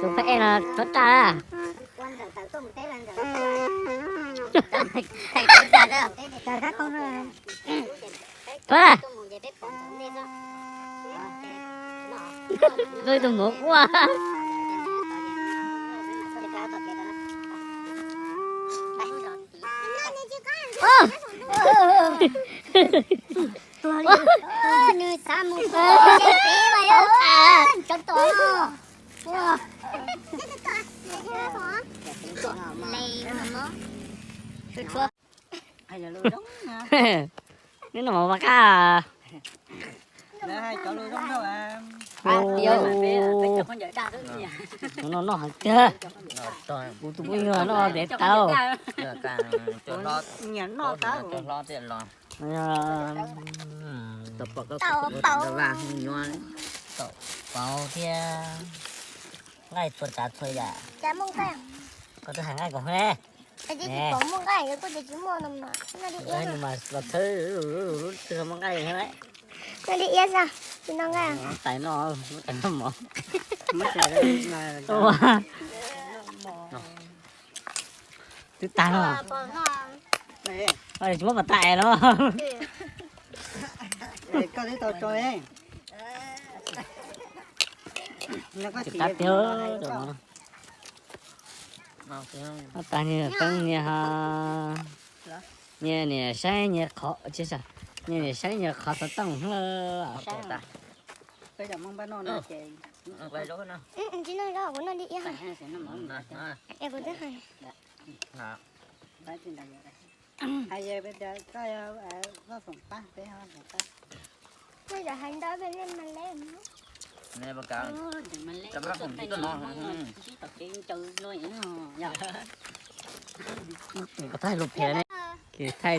Tus phab ej no txhob raj. Tus muv quaj. Nws xav mus pem mas yog cov tom no. Neb no mas qab. No noj heev tiag. Kuv tus phooj ywg noj ntev tau. Tau pauv thiab nqaij txhua tsav txhua yam. Koj twb hais nqaij kom ne. Nws mas los txhawb lub twg muaj nqaij. Noj li iab xwb, tsis noj nqaij. Tais noj, tais noj mov. Twb tag no. Tsis muab pas tas es no. Koj twb tau tso. Tsis qab tiag. Tag nyias peb nyias ha. Nyias niam saib nyias qhov, nyias niam saib nyias qhov xov tooj hlawm. Thaij lub phiab ne, thaij,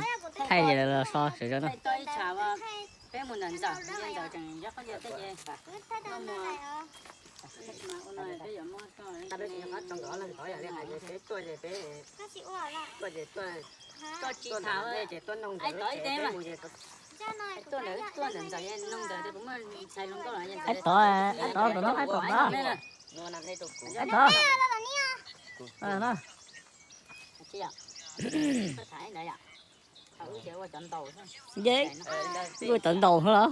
thaij los so sawv zog no. Aib tod, aib tod, tus no aib tod na. Aib tod. Ye, ua cov ntaus los.